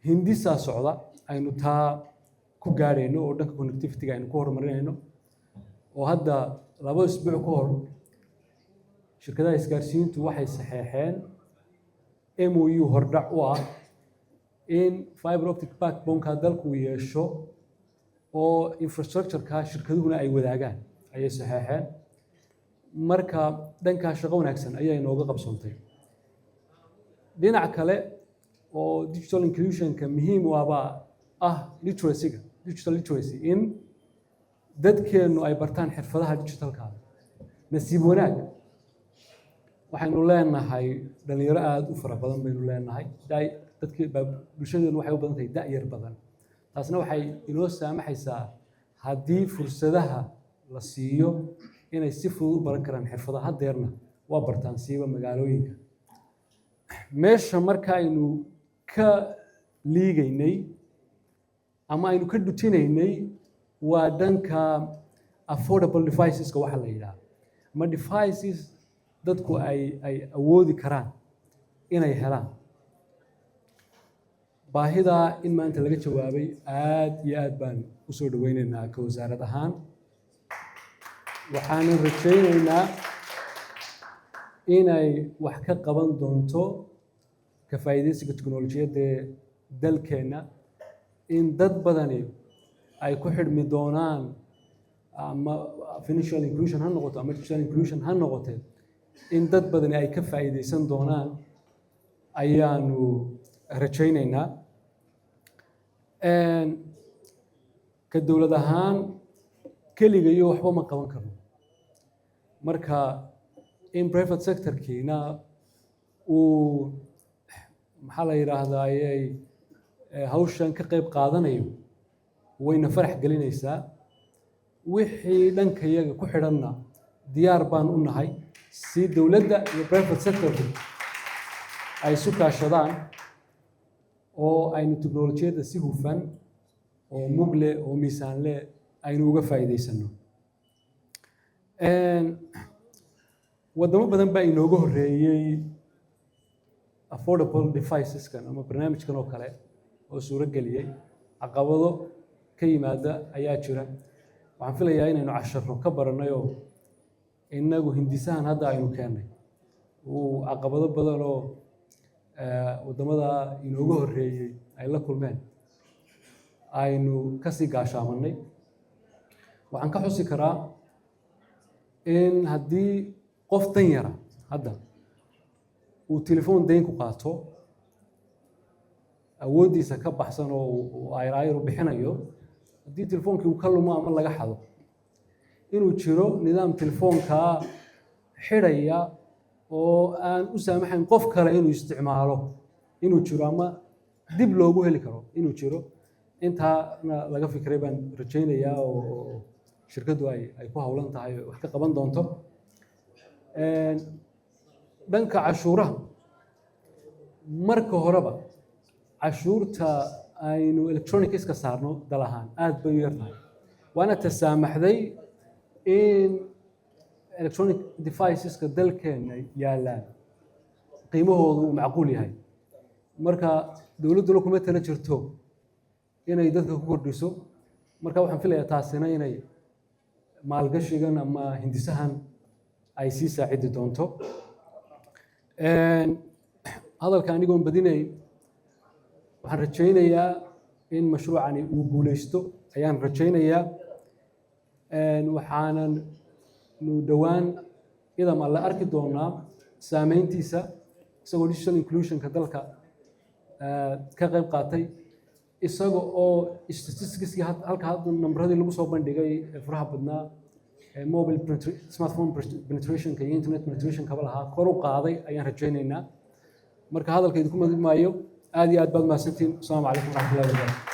Hindisaa socda aynu taa ku gaadhayno oo dhanka connectivity-ga aynu ku horumarinayno, oo hadda 2 isbuuc ka hor shirkadaha isgaarsiintu waxay saxeexeen MOU hordhac u ah in fiber optic backbone-ka dalku yeesho oo infrastructure-ka shirkaduhuna ay wadaagaan ayay saxeexeen. Marka dhankaa shaqo wanaagsan ayaa inooga qabsoontay. Dhinac kale oo digital inclusion-ka muhiim u ahbaa ah literacy-ga, digital literacy, in dadkeennu ay bartaan xirfadaha digital-ka. Nasiib wanaag, waxaynu leenahay dhalinyaro aada u fara badan baynu leenahay. Dadkii bulshadeenu waxay u badan tahay da'yar badan. Taasna waxay inoo saamaxaysaa, haddii fursadaha la siiyo, inay si fudud u baran karaan xirfadaha. Haddeerna waa bartaan, siiba magaalooyinka. Meesha marka aynu ka liigaynay ama aynu ka dhutinaynay waa dhanka affordable devices-ka waxa la yidhaha, ama devices dadku ay awoodi karaan inay helaan. Baahidaa in maanta laga jawaabay aad iyo aad baan usoo dhaweyneynaa ka wasaarad ahaan. Waxaanan rajayneynaa inay wax ka qaban doonto ka faa'iidaysiga tiknoolajiyadda dalkeenna, in dad badani ay ku xidhmi doonaan, ama financial inclusion ha noqoto ama digital inclusion ha noqote, in dad badani ay ka faa'iidaysan doonaan ayaanu rajaynaynaa. Ka dowlad ahaan keligayo waxba ma qaban karno. Marka in private sector-kiina uu, maxaa la yidhaahdaaye, hawshan ka qayb qaadanayo wayna farax gelinaysaa. Wixii dhanka iyaga ku xidhanna diyaar baan u nahay si dowladda iyo private sector-ku ay isu kaashadaan oo aynu tiknoolajiyadda si hufan oo mug leh oo miisaan leh aynu uga faa'iidaysano. Waddamo badan baa inooga horreeyey affordable devices-kan ama barnaamijkan oo kale oo suuro geliyey. Caqabado ka yimaada ayaa jira. Waxaan filayaa inaynu casharo ka barannay oo innagu hindisahan hadda aynu keennay uu caqabado badan oo waddamada inooga horreeyey ay la kulmeen aynu kasii gaashaamanay. Waxaan ka xusi karaa in haddii qof dan yara hadda uu telefoon dayn ku qaato awooddiisa ka baxsan oo uu ayr ayr u bixinayo, haddii telefoonkii uu ka lumo ama laga xado, inuu jiro nidaam telefoonkaa xidhaya oo aan u saamaxayn qof kale inuu isticmaalo inuu jiro, ama dib loogu heli karo inuu jiro. Intaana laga fikiray baan rajaynayaa oo shirkaddu ay ku howlan tahay oo wax ka qaban doonto. Dhanka cashuuraha, marka horeba cashuurta aynu electronics-ka saarno dal ahaan aad bay u yar tahay, waana tasaamaxday in electronic devices-ka dalkeena yaallaan qiimahoodu uu macquul yahay. Marka dowladduna kuma tala jirto inay dadka ku kordhiso. Marka waxaan filayaa taasina inay maalgashigan ama hindisahan ay sii saacidi doonto. Hadalka anigoon badinayn, waxaan rajaynayaa in mashruucani uu guuleysto ayaan rajaynayaa. Waxaanan nu dhowaan idam Alle arki doonaa saameyntiisa, isagoo digital inclusion-ka dalka ka qayb qaatay, isaga oo statistics-kii halka hadda nambaradii lagu soo bandhigay ee faraha badnaa ee mobile smartphone penetration-ka iyo internet penetration-kaba lahaa kor u qaaday ayaan rajaynaynaa. Marka hadalka idinku madid maayo. Aad iyo aad baad mahadsantihiin. Asalaamu calaykum waraxmatullahi wabarakatu.